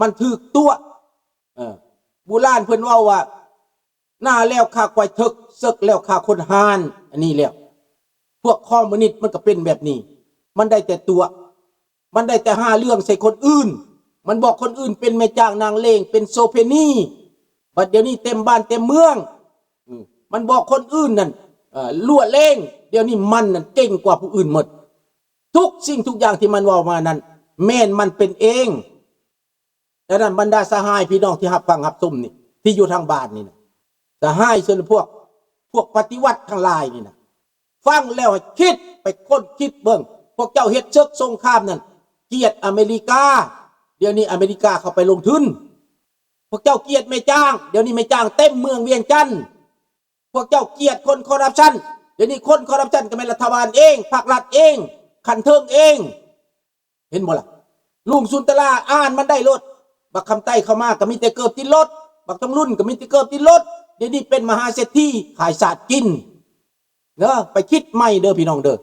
ມັນຖືກຕົວະ. ເອີ ບູຮານເພິ່ນເວົ້າວ່າ ໜ້າແລ້ວຂ້າຄວາຍເຖິກ ເສິກແລ້ວຂ້າຄົນຮ່ານ. ອັນນີ້ແຫຼະ ພວກຄອມມູນິດມັນກໍເປັນແບບນີ້ ມັນໄດ້ແຕ່ຕົວະ ມັນໄດ້ແຕ່ຫາເລື່ອງໃສ່ຄົນອື່ນ ມັນບອກຄົນອື່ນເປັນແມ່ຈ້າງນາງເລງ ເປັນໂສເພນີ. ບັດດຽວນີ້ເຕັມບ້ານເຕັມເມືອງ ອືມ ມັນບອກຄົນອື່ນນັ້ນ ເອີ ລົວະເລງ. ດຽວນີ້ມັນນັ້ນເກັ່ງກວ່າຜູ້ອື່ນໝົດ. ທຸກສິ່ງທຸກຢ່າງທີ່ມັນເວົ້າມານັ້ນ ແມ່ນມັນເປັນເອງ. ດັ່ງນັ້ນ ບັນດາສະຫາຍພີ່ນ້ອງທີ່ຮັບຟັງຮັບຊົມນີ້ ທີ່ຢູ່ທາງບ້ານນີ້ນະ ສະຫາຍສ່ວນພວກ ພວກປະຕິວັດທັງຫຼາຍນີ້ນະ ຟັງແລ້ວໃຫ້ຄິດ ໄປຄົ້ນຄິດເບິ່ງ. ພວກເຈົ້າເຮັດເສິກສົງຄາມນັ້ນ ກຽດອາເມລິກາ ດຽວນີ້ອາເມລິກາເຂົ້າໄປລົງທຶນ. ພວກເຈົ້າກຽດແມ່ຈ້າງ ດຽວນີ້ແມ່ຈ້າງເຕັມເມືອງວຽງຈັນ. ພວກເຈົ້າກຽດຄົນຄໍຣັບຊັນ ດຽວນີ້ຄົນຄໍຣັບຊັນກໍແມ່ນລັດຖະບານເອງ ພັກລັດເອງ ຂັ້ນເທິງເອງ. ເຫັນບໍ່ລະ? ລຸງສຸນຕະລາ ອ່ານມັນໄດ້ໂລດ. ບັກຄຳໄຕ້ເຂົ້າມາກໍມີແຕ່ເກີບຕິດລົດ ບັກທອງລຸນກໍມີແຕ່ເກີບຕິດລົດ. ດຽວນີ້ເປັນມະຫາເສດຖີ ຂາຍຊາດກິນເດີ. ໄປຄິດໃໝ່ເດີພີ່ນ້ອງເດີ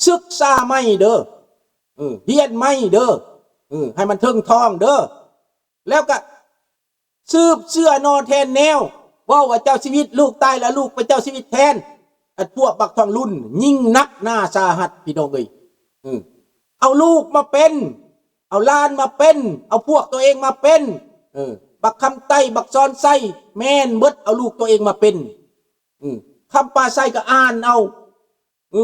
ສຶກສາໃໝ່ເດີ ເອີ ຮຽນໃໝ່ເດີ ເອີ ໃຫ້ມັນເຖິງທອງເດີ. ແລ້ວກະ ສືບເຊື້ອໜໍ່ແທນແນວ ເວົ້າວ່າເຈົ້າຊີວິດ ລູກຕາຍແລ້ວລູກໄປເຈົ້າຊີວິດແທນ. ອັນພວກບັກທອງລຸນຍິ່ງໜັກໜາສາຫັດ ພີ່ນ້ອງເອີຍ. ເອີ ເອົາລູກມາເປັນ ເອົາຫຼານມາເປັນ ເອົາພວກຕົວເອງມາເປັນ. ເອີ ບັກຄຳໄຕ້ ບັກສອນໄຊ ແມ່ນເບິດ ເອົາລູກຕົວເອງມາເປັນ. ເອີ ຄຳປາໄຊກໍອ່ານເອົາ ເອີ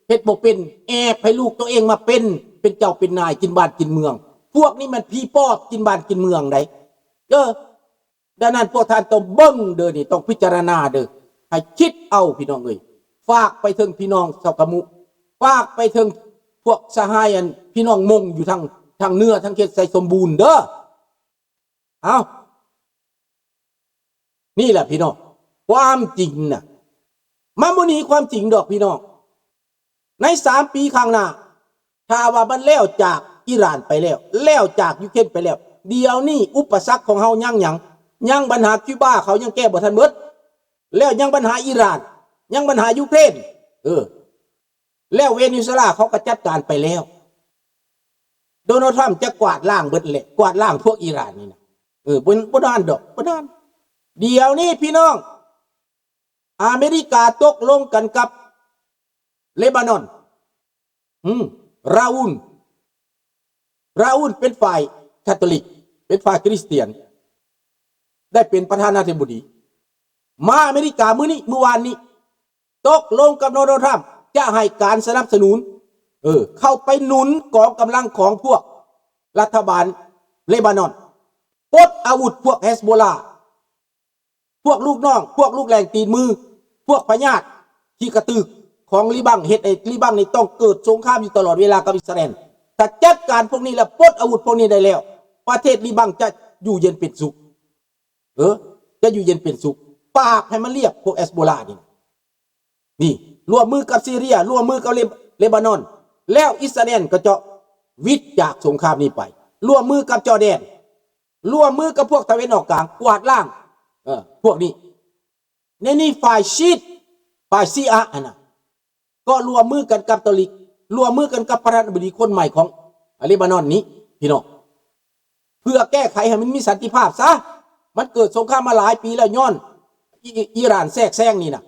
ເຮັດບໍ່ເປັນ ແອບໃຫ້ລູກຕົວເອງມາເປັນ ເປັນເຈົ້າເປັນນາຍ ກິນບ້ານກິນເມືອງ. ພວກນີ້ມັນຜີປອບກິນບ້ານກິນເມືອງໃດ໋. ເອີ ດັ່ງນັ້ນພວກທ່ານຕ້ອງເບິ່ງເດີ ນີ້ຕ້ອງພິຈາລະນາເດີ ໃຫ້ຄິດເອົາພີ່ນ້ອງເອີຍ. ຝາກໄປເຖິງພີ່ນ້ອງຊາວກະມຸ ຝາກໄປເຖິງພວກສະຫາຍ ອັນ ພີ່ນ້ອງມົ້ງຢູ່ທາງ ທາງເໜືອ ທາງເຂດໄຊສົມບູນເດີ. ເອົ້າ ນີ້ແຫຼະພີ່ນ້ອງ ຄວາມຈິງນະ ມັນບໍ່ໜີຄວາມຈິງດອກພີ່ນ້ອງ. ໃນສາມປີຂ້າງໜ້າ ຖ້າວ່າມັນແລ້ວຈາກອີຣານໄປແລ້ວ ແລ້ວຈາກຢູເຄຣນໄປແລ້ວ ດຽວນີ້ອຸປະສັກຂອງເຮົາຍັງຫຍັງ? ຍັງບັນຫາຄິວບາ ເຂົາຍັງແກ້ບໍ່ທັນເບິດ ແລ້ວຍັງບັນຫາອີຣານ ຍັງບັນຫາຢູເຄຣນ ເອີ ແລ້ວເວເນຊູເອລາເຂົາກໍຈັດການໄປແລ້ວ. ໂດນັລ ທຣຳຈະກວາດລ້າງເບິດແຫຼະ ກວາດລ້າງພວກອີຣານນີ້ນະ. ເອີ ບໍ່ ບໍ່ນານດອກ ບໍ່ນານ. ດຽວນີ້ພີ່ນ້ອງ ອາເມລິກາຕົກລົງກັນກັບເລບານອນ ອືມ ຣາອູນ ຣາອູນເປັນຝ່າຍຄາໂຕລິກ ເປັນຝ່າຍຄຣິສຕຽນ ໄດ້ເປັນປະທານາທິບໍດີ. ມາອາເມລິກາມື້ນີ້ ມື້ວານນີ້ ຕົກລົງກັບໂດນັລ ທຣຳ ຈະໃຫ້ການສະໜັບສະໜູນ ເອີ ເຂົ້າໄປໜູນກອງກຳລັງຂອງພວກລັດຖະບານເລບານອນ ປົດອາວຸດພວກເຮສໂບລາ ພວກລູກນ້ອງ ພວກລູກແຫຼງຕີນມື ພວກພະຍາດຂີ້ກະຕຶກຂອງລີບັງ ເຮັດໃຫ້ລີບັງນີ້ຕ້ອງເກີດສົງຄາມຢູ່ຕະຫຼອດເວລາກັບອິດສະຣາແອນ. ຖ້າຈັດການພວກນີ້ແລ້ວ ປົດອາວຸດພວກນີ້ໄດ້ແລ້ວ ປະເທດລີບັງຈະຢູ່ເຢັນເປັນສຸກ. ເອີ ຈະຢູ່ເຢັນເປັນສຸກ ປາບໃຫ້ມັນລຽບພວກເຮສໂບລານີ້. ນີ້ ຮ່ວມມືກັບຊີເຣຍ ຮ່ວມມືກັບເລ ເລບານອນ ແລ້ວອິດສະຣາແອນກໍຈະຫວິດຈາກສົງຄາມນີ້ໄປ ຮ່ວມມືກັບຈໍແດນ ຮ່ວມມືກັບພວກຕາເວັນອອກກາງ ກວາດລ້າງ ເອີ ພວກນີ້. ໃນນີ້ຝ່າຍຊີດ ຝ່າຍຊີອະຫັ້ນນະ ກໍຮ່ວມມືກັນກັບເກົາຫຼີ ຮ່ວມມືກັນກັບປະທານາທິບໍດີຄົນໃໝ່ຂອງເລບານອນນີ້ ພີ່ນ້ອງ ເພື່ອແກ້ໄຂໃຫ້ມັນມີສັນຕິພາບຊະ. ມັນເກີດສົງຄາມມາຫຼາຍປີແລ້ວ ຍ້ອນອີ ອີຣານແຊກແຊງນີ້ນະ.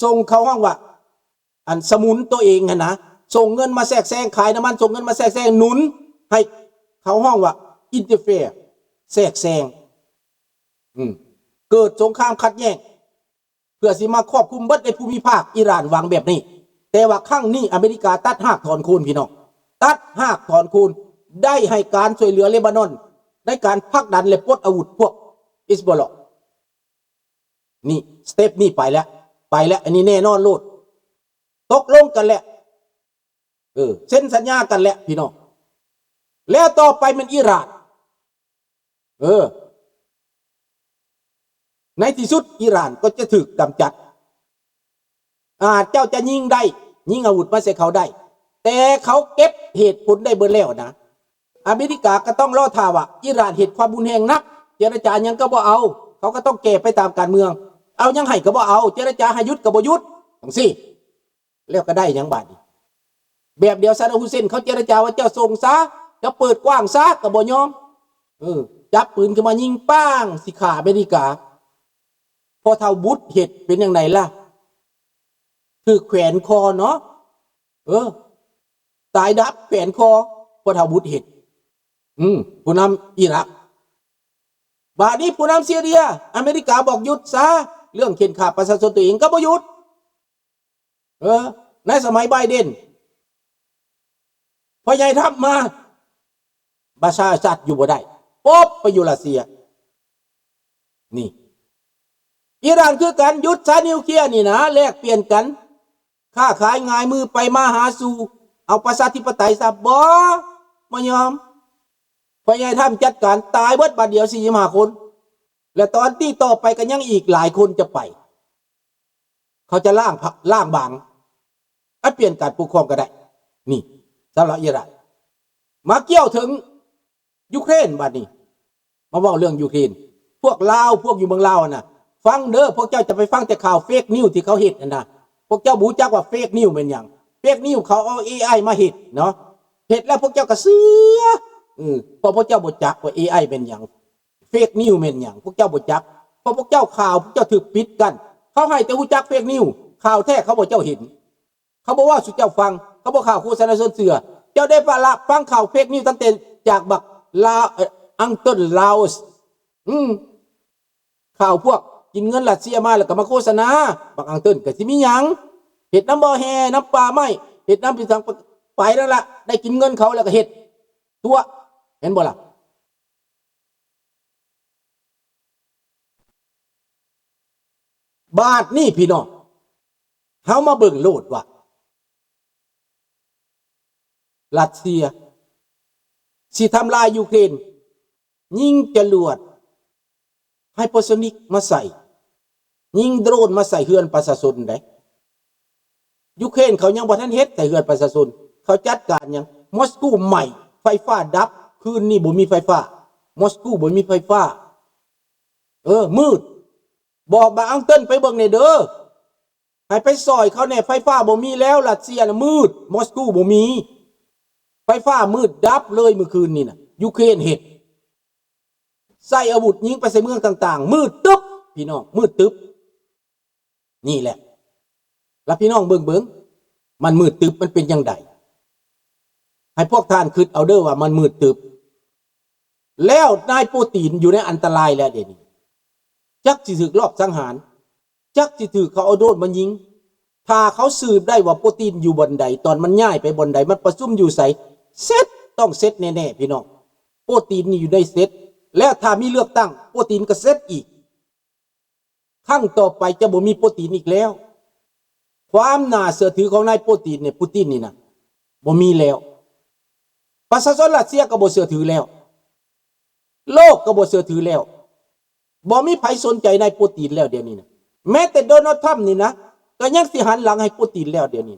ສົ່ງ ເຂົາຮ້ອງວ່າ ອັນ ສະໜູນຕົວເອງຫັ້ນນະ ສົ່ງເງິນມາແຊກແຊງ ຂາຍນ້ຳມັນ ສົ່ງເງິນມາແຊກແຊງ ໜູນໃຫ້ ເຂົາຮ້ອງວ່າ ອິນເຕີເຟຍ ແຊກແຊງ ອືມ ເກີດສົງຄາມຂັດແຍ້ງ ເພື່ອຊິມາຄອບຄຸມເບິດໃນພູມິພາກ ອີຣານຫວັງແບບນີ້. ແຕ່ວ່າຄັ້ງນີ້ອາເມລິກາຕັດຮາກຖອນໂຄນ ພີ່ນ້ອງ ຕັດຮາກຖອນໂຄນ ໄດ້ໃຫ້ການຊ່ວຍເຫຼືອເລບານອນ ໃນການຜັກດັນ ແລະ ປົດອາວຸດພວກ Hezbollah. ນີ້ ສະເຕັບນີ້ໄປແລ້ວ ໄປແລ້ວ ອັນນີ້ແນ່ນອນໂລດ ຕົກລົງກັນແລ້ວ ເອີ ເຊັນສັນຍາກັນແລ້ວ ພີ່ນ້ອງ. ແລ້ວຕໍ່ໄປແມ່ນອີຣານ ເອີ ໃນທີ່ສຸດອີຣານກໍຈະຖືກກຳຈັດ. ອາ ເຈົ້າຈະຍິງໄດ້ ຍິງອາວຸດມາໃສ່ເຂົາໄດ້ ແຕ່ເຂົາເກັບເຫດຜົນໄດ້ເບິດແລ້ວນະ. ອາເມລິກາກໍຕ້ອງລໍຖ້າວ່າ ອີຣານເຮັດຄວາມຮຸນແຮງໜັກ ເຈລະຈາຫຍັງກໍບໍ່ເອົາ ເຂົາກໍຕ້ອງແກ້ໄປຕາມການເມືອງ. ເອົາຫຍັງໃຫ້ກໍບໍ່ເອົາ ເຈລະຈາໃຫ້ຢຸດກໍບໍ່ຢຸດ ຈັ່ງຊີ້ ແລ້ວກໍໄດ້ຫຍັງບາດນີ້? ແບບດຽວຊາດດາມ ຮຸເຊນ ເຂົາເຈລະຈາວ່າ ເຈົ້າສົ່ງຊະ ເຈົ້າເປີດກວ້າງຊະ ກໍບໍ່ຍອມ. ເອີ ຈັບປືນຂຶ້ນມາຍິງປ້າງ ຊິຂ້າອາເມລິກາ. ພໍ່ເຖົ້າບຸດເຮັດເປັນຈັ່ງໃດລະ? ຖືກແຂວນຄໍເນາະ. ເອີ ຕາຍດັບແຂວນຄໍ ພໍ່ເຖົ້າບຸດເຮັດ. ອືມ ຜູ້ນຳອີຣັກ. ບາດນີ້ຜູ້ນຳຊີເຣຍ ອາເມລິກາບອກຢຸດຊະ ເລື່ອງເຂັ່ນຂ້າປະຊາຊົນຕົວເອງກໍບໍ່ຢຸດ. ເອີ ໃນສະໄໝໄບເດັນ ພໍ່ໃຫຍ່ທຳມາ ປະຊາຊາດຢູ່ບໍ່ໄດ້ ປົບ ໄປຢູ່ຣັດເຊຍ. ນີ້ ອີຣານຄືກັນ ຢຸດຊະນິວເຄລຍນີ້ນະ ແລກປ່ຽນກັນ ຄ້າຂາຍງ່າຍມືໄປມາຫາສູ່ ເອົາປະຊາທິປະໄຕຊະ. ບໍ່ ບໍ່ຍອມ. ພໍ່ໃຫຍ່ທຳຈັດການ ຕາຍເບິດບາດດຽວ ສີ່ສິບຫ້າຄົນ ແລະ ຕອນນີ້ຕໍ່ໄປກໍຍັງອີກຫຼາຍຄົນຈະໄປ. ເຂົາຈະລ້າງ ລ້າງບາງ ອາ ປ່ຽນການປົກຄອງກໍໄດ້. ນີ້ ສຳລັບອີຣານ. ມາກ່ຽວເຖິງຢູເຄຣນບາດນີ້ ມາເວົ້າເລື່ອງຢູເຄຣນ. ພວກລາວ ພວກຢູ່ເມືອງລາວຫັ້ນນະ ຟັງເດີ ພວກເຈົ້າຈະໄປຟັງແຕ່ຂ່າວເຟກນິວທີ່ເຂົາເຮັດຫັ້ນນະ. ພວກເຈົ້າບໍ່ຮູ້ຈັກວ່າເຟກນິວແມ່ນຫຍັງ? ເຟກນິວເຂົາເອົາເອໄອມາເຮັດເນາະ ເຮັດແລ້ວພວກເຈົ້າກໍເຊື່ອ. ເອີ ເພາະພວກເຈົ້າບໍ່ຈັກວ່າເອໄອແມ່ນຫຍັງ. ເຟກນິວແມ່ນຫຍັງ ພວກເຈົ້າບໍ່ຈັກ ເພາະພວກເຈົ້າຂ່າວ ພວກເຈົ້າຖືກປິດກັ້ນ. ເຂົາໃຫ້ແຕ່ຮູ້ຈັກເຟກນິວ ຂ່າວແທ້ເຂົາບໍ່ເຈົ້າເຫັນ. ເຂົາບໍ່ເວົ້າສູ່ເຈົ້າຟັງ ເຂົາບໍ່ຂ່າວໂຄສະນາຊົນເຊື່ອ. ເຈົ້າໄດ້ຟັງຂ່າວເຟກນິວຕັ້ງແຕ່ຈາກບັກລາ ເອີ ອັງເຕີນລາວສ ອືມ ຂ່າວພວກກິນເງິນຣັດເຊຍມາ ແລ້ວກໍມາໂຄສະນາ. ບັກອັງເຕີນກໍຊິມີຫຍັງ ເຮັດນຳບໍ່ແຮ່ ນຳປ່າໄມ້ ເຮັດນຳພິສັງ ໄປນັ້ນລະ ໄດ້ກິນເງິນເຂົາແລ້ວກໍເຮັດ ຕົວະ ເຫັນບໍ່ລະ? ບາດນີ້ພີ່ນ້ອງ ເຮົາມາເບິ່ງໂລດວ່າ ຣັດເຊຍຊິທຳລາຍຢູເຄຣນ ຍິງຈະຫຼວດໄຮເປີໂຊນິກມາໃສ່ ຍິງໂດຣນມາໃສ່ເຮືອນປະຊາຊົນໃດ. ຢູເຄຣນເຂົາຍັງບໍ່ທັນເຮັດໃສ່ເຮືອນປະຊາຊົນ ເຂົາຈັດການຫຍັງ? ມອສກູໃໝ້ ໄຟຟ້າດັບ ຄືນນີ້ບໍ່ມີໄຟຟ້າ ມອສກູບໍ່ມີໄຟຟ້າ. ເອີ ມືດ ບອກບັກອັງເຕີນໄປເບິ່ງແດ່ເດີ ໃຫ້ໄປຊ່ອຍເຂົາແດ່ ໄຟຟ້າບໍ່ມີແລ້ວ ຣັດເຊຍນະມືດ ມອສກູບໍ່ມີ ໄຟຟ້າມືດດັບເລີຍມື້ຄືນນີ້ນະ ຢູເຄຣນເຮັດ ໃຊ້ອາວຸດຍິງໄປໃສ່ເມືອງຕ່າງໆ ມືດຕຶບ ພີ່ນ້ອງ ມືດຕຶບ. ນີ້ແຫຼະ ລະພີ່ນ້ອງເບິ່ງເບິ່ງ ມັນມືດຕຶບ ມັນເປັນຈັ່ງໃດ? ໃຫ້ພວກທ່ານຄິດເອົາເດີວ່າມັນມືດຕຶບ. ແລ້ວນາຍປູຕິນຢູ່ໃນອັນຕະລາຍແລ້ວເດນີ້ ຈັກຊິຖືກລອບສັງຫານ ຈັກຊິຖືກເຂົາເອົາໂດຣນມາຍິງ. ຖ້າເຂົາສືບໄດ້ວ່າປູຕິນຢູ່ບ່ອນໃດ ຕອນມັນຍ້າຍໄປບ່ອນໃດ ມັນປະຊຸມຢູ່ໃສ ເສັດ ຕ້ອງເສັດແນ່ໆ ພີ່ນ້ອງ. ປູຕິນນີ້ຢູ່ໃນເສັດ ແລ້ວຖ້າມີເລືອກຕັ້ງ ປູຕິນກໍເສັດອີກ. ຄັ້ງຕໍ່ໄປຈະບໍ່ມີປູຕິນອີກແລ້ວ. ຄວາມໜ້າເຊື່ອຖືຂອງນາຍປູຕິນນີ້ ປູຕິນນີ້ນະ ບໍ່ມີແລ້ວ. ປະຊາຊົນຣັດເຊຍກໍບໍ່ເຊື່ອຖືແລ້ວ. ໂລກກໍບໍ່ເຊື່ອຖືແລ້ວ. ບໍ່ມີໃຜສົນໃຈນາຍປູຕິນແລ້ວດຽວນີ້ນະ. ແມ້ແຕ່ໂດນັລທຣຳນີ້ນະ ກໍຍັງຊິຫັນຫຼັງໃຫ້ປູຕິນແລ້ວດຽວນີ້.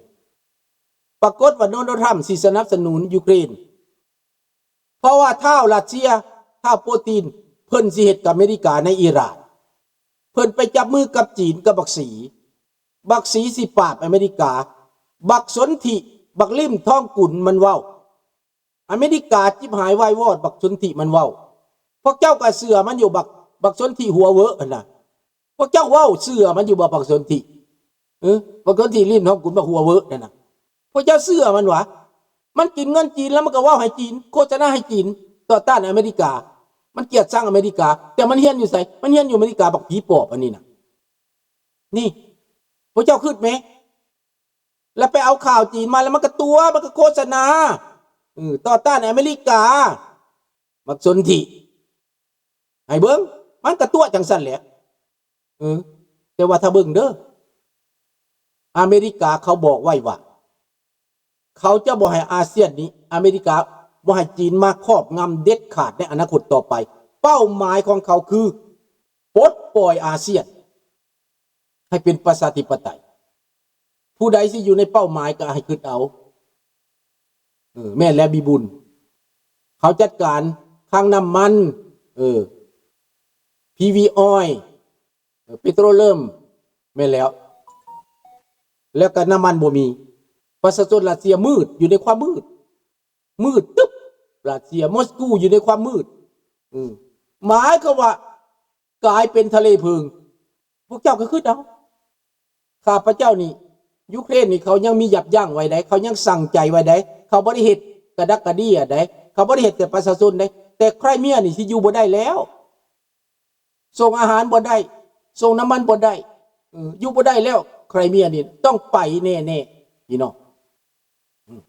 ປາກົດວ່າໂດນັລທຣຳຊິສະໜັບສະໜູນຢູເຄຣນ. ເພາະວ່າທ້າວຣັດເຊຍ ທ້າວປູຕິນ ເພິ່ນຊິເຮັດກັບອາເມລິກາໃນອີຣານ. ເພິ່ນໄປຈັບມືກັບຈີນ ກັບບັກສີ. ບັກສີຊິປາບອາເມລິກາ. ບັກສົນທິ ບັກລິມທອງກຸນມັນເວົ້າ. ອາເມລິກາຈິບຫາຍວາຍວອດ ບັກສົນທິມັນເວົ້າ. ພວກເຈົ້າກໍເຊື່ອມັນຢູ່ ບັກ ບັກສົນທິຫົວເວີຫັ້ນນະ. ພວກເຈົ້າເວົ້າເຊື່ອມັນຢູ່ບໍ່ ບັກສົນທິ? ເອີ ບັກສົນທິ ລິມທອງກຸນ ບັກຫົວເວີນັ້ນນະ. ພວກເຈົ້າເຊື່ອມັນຫວາ? ມັນກິນເງິນຈີນ ແລ້ວມັນກໍເວົ້າໃຫ້ຈີນ ໂຄສະນາໃຫ້ຈີນ ຕໍ່ຕ້ານອາເມລິກາ. ມັນກຽດຊັງອາເມລິກາ. ແຕ່ມັນຮຽນຢູ່ໃສ? ມັນຮຽນຢູ່ອາເມລິກາ ບັກຜີປອບອັນນີ້ນະ. ນີ້ ພວກເຈົ້າຄິດແມ? ແລ້ວໄປເອົາຂ່າວຈີນມາ ແລ້ວມັນກໍຕົວະ ມັນກໍໂຄສະນາ ເອີ ຕໍ່ຕ້ານອາເມລິກາ. ບັກສົນທິ ໃຫ້ເບິ່ງ ມັນກະຕົວະຈັ່ງຊັ້ນແຫຼະ. ເອີ ແຕ່ວ່າຖ້າເບິ່ງເດີ ອາເມລິກາເຂົາບອກໄວ້ວ່າ ເຂົາຈະບໍ່ໃຫ້ອາຊຽນນີ້ ອາເມລິກາບໍ່ໃຫ້ຈີນມາຄອບງຳເດັດຂາດໃນອະນາຄົດຕໍ່ໄປ. ເປົ້າໝາຍຂອງເຂົາຄືປົດປ່ອຍອາຊຽນ ໃຫ້ເປັນປະຊາທິປະໄຕ. ຜູ້ໃດຊິຢູ່ໃນເປົ້າໝາຍກໍໃຫ້ຄິດເອົາ. ເອີ ແມ່ນແລ້ວ ບີບຸນ. ເຂົາຈັດການຄັງນ້ຳມັນ ເອີ ພີວີອອຍ ເອີ ເປໂຕຣລຽມ ແມ່ນແລ້ວ. ແລ້ວກໍນ້ຳມັນບໍ່ມີ. ປະຊາຊົນຣັດເຊຍມືດ ຢູ່ໃນຄວາມມືດ. ມືດຕຶບ ຣັດເຊຍ ມອສກູຢູ່ໃນຄວາມມືດ. ອືມ ໝາຍຄວາມວ່າກາຍເປັນທະເລເພີງ. ພວກເຈົ້າກໍຄິດເອົາ ຂ້າພະເຈົ້ານີ້ ຢູເຄຣນນີ້ ເຂົາຍັງມີຢັບຢັ້ງໄວ້ໃດ໋ ເຂົາຍັງຊັ່ງໃຈໄວ້ໃດ໋ ເຂົາບໍ່ໄດ້ເຮັດກະດັກກະເດຍໃດ໋ ເຂົາບໍ່ໄດ້ເຮັດແຕ່ປະຊາຊົນໃດ໋ ແຕ່ໄຄຣເມຍນີ້ຊິຢູ່ບໍ່ໄດ້ແລ້ວ. ສົ່ງອາຫານບໍ່ໄດ້ ສົ່ງນ້ຳມັນບໍ່ໄດ້ ເອີ ຢູ່ບໍ່ໄດ້ແລ້ວ ໄຄຣເມຍນີ້ຕ້ອງໄປແນ່ໆ ພີ່ນ້ອງ. ອືມ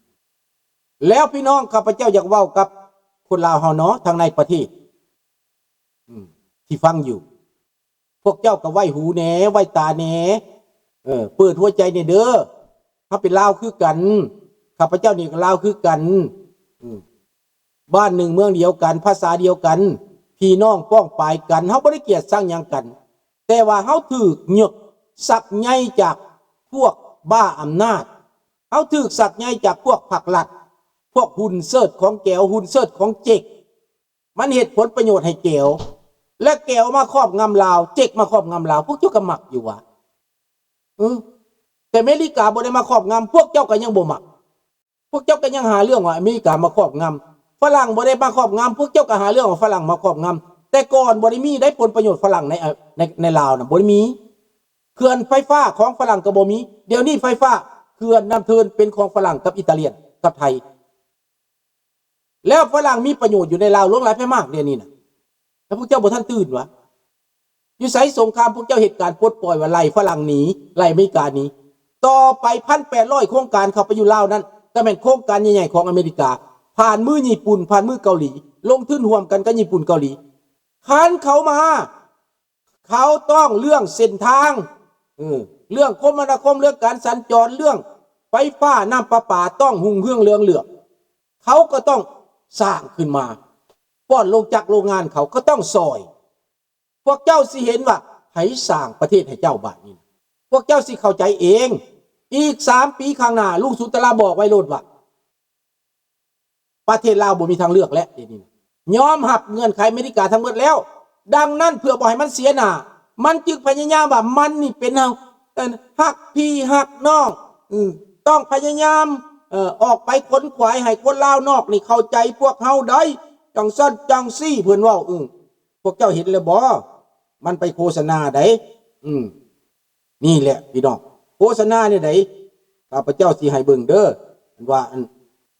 ແລ້ວພີ່ນ້ອງ ຂ້າພະເຈົ້າຢາກເວົ້າກັບຄົນລາວເຮົາເນາະ ທາງໃນປະເທດ ອືມ ທີ່ຟັງຢູ່ ພວກເຈົ້າກໍໄວ້ຫູແດ່ ໄວ້ຕາແດ່ ເອີ ເປີດຫົວໃຈແດ່ເດີ. ເຮົາເປັນລາວຄືກັນ ຂ້າພະເຈົ້ານີ້ກໍລາວຄືກັນ ອືມ ບ້ານໜຶ່ງເມືອງດຽວກັນ ພາສາດຽວກັນ ພີ່ນ້ອງປ້ອງປາຍກັນ ເຮົາບໍ່ໄດ້ກຽດຊັງຫຍັງກັນ ແຕ່ວ່າເຮົາຖືກຍົກຊັກໃຍຈາກພວກບ້າອຳນາດ ເຮົາຖືກຊັກໃຍຈາກພວກພັກລັດ ພວກຫຸ່ນເສີດຂອງແກວ ຫຸ່ນເສີດຂອງເຈັກ ມັນເຮັດຜົນປະໂຫຍດໃຫ້ແກວ ແລະ ແກວມາຄອບງຳລາວ ເຈັກມາຄອບງຳລາວ ພວກເຈົ້າກໍມັກຢູ່ຫວາ? ເອີ ແຕ່ເມລິກາບໍ່ໄດ້ມາຄອບງຳ ພວກເຈົ້າກໍຍັງບໍ່ມັກ ພວກເຈົ້າກໍຍັງຫາເລື່ອງວ່າອາເມລິກາມາຄອບງຳ ຝຣັ່ງບໍ່ໄດ້ມາຄອບງຳ ພວກເຈົ້າກໍຫາເລື່ອງວ່າຝຣັ່ງມາຄອບງຳ. ແຕ່ກ່ອນບໍ່ໄດ້ມີໃດ໋ ຜົນປະໂຫຍດຝຣັ່ງໃນ ໃນ ໃນລາວນະ ບໍ່ໄດ້ມີ. ເຂື່ອນໄຟຟ້າຂອງຝຣັ່ງກໍບໍ່ມີ ດຽວນີ້ໄຟຟ້າເຂື່ອນນ້ຳເທີນເປັນຂອງຝຣັ່ງກັບອີຕາລຽນກັບໄທ ແລ້ວຝຣັ່ງມີປະໂຫຍດຢູ່ໃນລາວຫຼວງຫຼາຍໄປມາກ ດຽວນີ້ນະ ແລ້ວພວກເຈົ້າບໍ່ທັນຕື່ນຫວາ? ຢູ່ໃສສົງຄາມ ພວກເຈົ້າເຮັດການປົດປ່ອຍວ່າໄລ່ຝຣັ່ງໜີ ໄລ່ອາເມລິກາໜີ ຕໍ່ໄປ ພັນແປດຮ້ອຍໂຄງການເຂົ້າໄປຢູ່ລາວນັ້ນ ກໍແມ່ນໂຄງການໃຫຍ່ໆຂອງອາເມລິກາ ຜ່ານມືຍີ່ປຸ່ນ ຜ່ານມືເກົາຫຼີ ລົງທຶນຮ່ວມກັນກັບຍີ່ປຸ່ນເກົາຫຼີ. ຄັນເຂົາມາ ເຂົາຕ້ອງເລື່ອງເສັ້ນທາງ ເອີ ເລື່ອງຄົມມະນາຄົມ ເລື່ອງການສັນຈອນ ເລື່ອງໄຟຟ້າ ນ້ຳປະປາ ຕ້ອງຮຸ່ງເຮືອງເຫຼືອງເຫຼືອມ ເຂົາກໍຕ້ອງສ້າງຂຶ້ນມາ ປ້ອນໂລງຈັກໂລງງານ ເຂົາກໍຕ້ອງຊ່ອຍ. ພວກເຈົ້າຊິເຫັນວ່າໃຜສ້າງປະເທດໃຫ້ເຈົ້າບາດນີ້ ພວກເຈົ້າຊິເຂົ້າໃຈເອງ. ອີກສາມປີຂ້າງໜ້າ ລຸງສຸນຕະລາບອກໄວ້ໂລດວ່າ ປະເທດລາວບໍ່ມີທາງເລືອກແລ້ວ ດຽວນີ້ຍອມຮັບເງື່ອນໄຂອາເມລິກາທັງໝົດແລ້ວ. ດັ່ງນັ້ນ ເພື່ອບໍ່ໃຫ້ມັນເສຍໜ້າ ມັນຈຶ່ງພະຍາຍາມວ່າມັນນີ້ເປັນ ເອີ ຮັກພີ່ຮັກນ້ອງ ອື ຕ້ອງພະຍາຍາມ ເອີ ອອກໄປຂົນຂວາຍໃຫ້ຄົນລາວນອກນີ້ເຂົ້າໃຈພວກເຮົາໄດ້ ຈັ່ງຊັ້ນຈັ່ງຊີ້ ເພິ່ນເວົ້າ. ອື ພວກເຈົ້າເຫັນແລ້ວບໍ່? ມັນໄປໂຄສະນາໃດ໋ ອືມ ນີ້ແຫຼະພີ່ນ້ອງ ໂຄສະນາແນວໃດ ຂ້າພະເຈົ້າຊິໃຫ້ເບິ່ງເດີ ອັນວ່າ ອັນ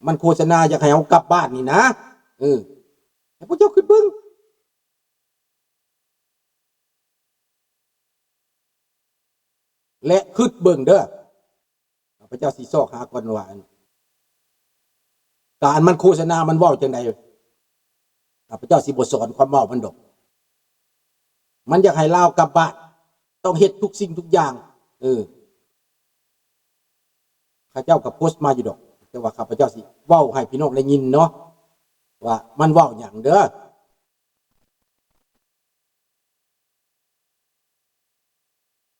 ມັນໂຄສະນາຢາກໃຫ້ເຮົາກັບບ້ານນີ້ນະ ເອີ ໃຫ້ພວກເຈົ້າຄິດເບິ່ງ ແລະ ຄິດເບິ່ງເດີ. ຂ້າພະເຈົ້າຊິຊອກຫາກ່ອນວ່າ ອັນ ການມັນໂຄສະນາມັນເວົ້າຈັ່ງໃດ. ຂ້າພະເຈົ້າຊິບໍ່ສອນຄວາມເວົ້າມັນດອກ. ມັນຢາກໃຫ້ລາວກັບບ້ານ ຕ້ອງເຮັດທຸກສິ່ງທຸກຢ່າງ. ເອີ ເຂົາເຈົ້າກໍໂພສມາຢູ່ດອກ ແຕ່ວ່າຂ້າພະເຈົ້າຊິເວົ້າໃຫ້ພີ່ນ້ອງໄດ້ຍິນເນາະ ວ່າມັນເວົ້າຫຍັງເດີ.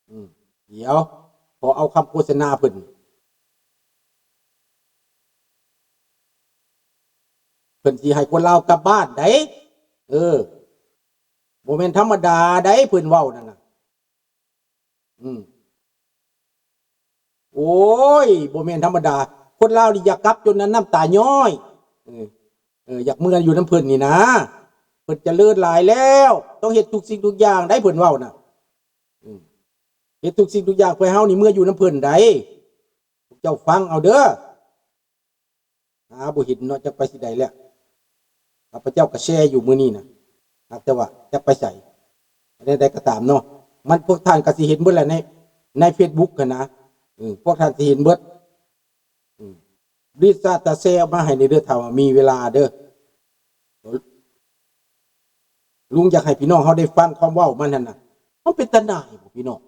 ອືມ ດຽວ ຂໍເອົາຄຳໂຄສະນາເພິ່ນ ເພິ່ນຊິໃຫ້ຄົນລາວກັບບ້ານໃດ໋ ເອີ ບໍ່ແມ່ນທຳມະດາໃດ໋ ເພິ່ນເວົ້ານັ້ນນະ ອືມ ໂອ້ຍ ບໍ່ແມ່ນທຳມະດາ ຄົນລາວນີ້ຢາກກັບຈົນນ້ຳຕາຍ້ອຍ ເອີ ເອີ ຢາກເມືອຢູ່ນຳເພິ່ນນີ້ນະ ເພິ່ນຈະເລີນຫຼາຍແລ້ວ ຕ້ອງເຮັດທຸກສິ່ງທຸກຢ່າງໃດ໋ ເພິ່ນເວົ້ານະ ອືມ ເຮັດທຸກສິ່ງທຸກຢ່າງເພື່ອເຮົານີ້ເມືອຢູ່ນຳເພິ່ນໃດ໋ ພວກເຈົ້າຟັງເອົາເດີ. ຫາບໍ່ເຫັນເນາະ ຈັກໄປຊິໃດແລ້ວ ຂ້າພະເຈົ້າກໍແຊຢູ່ມື້ນີ້ນະ ຫາກແຕ່ວ່າຈັກໄປໃສ ແນວໃດກໍຕາມເນາະ ມັນ ພວກທ່ານກໍຊິເຫັນເບິດແຫຼະໃນ ໃນເຟສບຸກຫັ້ນນະ ເອີ ພວກທ່ານຊິເຫັນເບິດ ອືມ ລິດຊາດຕາແຊອອກມາໃຫ້ໃນເດີ ຖ້າວ່າມີເວລາເດີ ລຸງຢາກໃຫ້ພີ່ນ້ອງເຮົາໄດ້ຟັງຄວາມເວົ້າມັນຫັ້ນນະ ມັນເປັນຕາໜ່າຍບໍ່ພີ່ນ້ອງ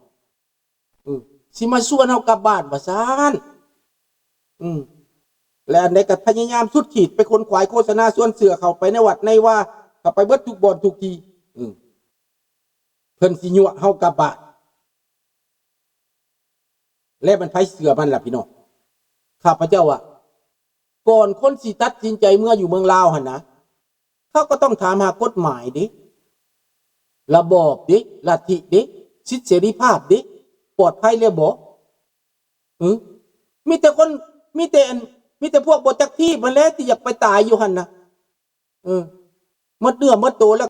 ເອີ ຊິມາຊວນເຮົາກັບບ້ານວ່າຊັ້ນ ອືມ ແລະ ອັນໃດກໍພະຍາຍາມສຸດຂີດ ໄປຂົນຂວາຍໂຄສະນາຊວນເຊື່ອເຂົ້າໄປໃນວັດໃນວາ ເຂົ້າໄປເບິດທຸກບ່ອນທຸກທີ່ ອືມ ເພິ່ນຊິຍົວະເຮົາກັບບ້ານ ແລະ ມັນໃຜເຊື່ອມັນລະພີ່ນ້ອງ ຂ້າພະເຈົ້າວ່າ ກ່ອນຄົນຊິຕັດສິນໃຈເມືອຢູ່ເມືອງລາວຫັ້ນນະ ເຂົາກໍຕ້ອງຖາມຫາກົດໝາຍເດ້ ລະບອບເດ້ ລັດທິເດ້ ສິດເສລີພາບເດ້ ປອດໄພແລ້ວບໍ່? ເອີ ມີແຕ່ຄົນ ມີແຕ່ອັນ ມີແຕ່ພວກບໍ່ຈັກທີບຫັ້ນແຫຼະ ທີ່ຢາກໄປຕາຍຢູ່ຫັ້ນນະ ເອີ ໝົດເນື້ອໝົດໂຕແລ້ວ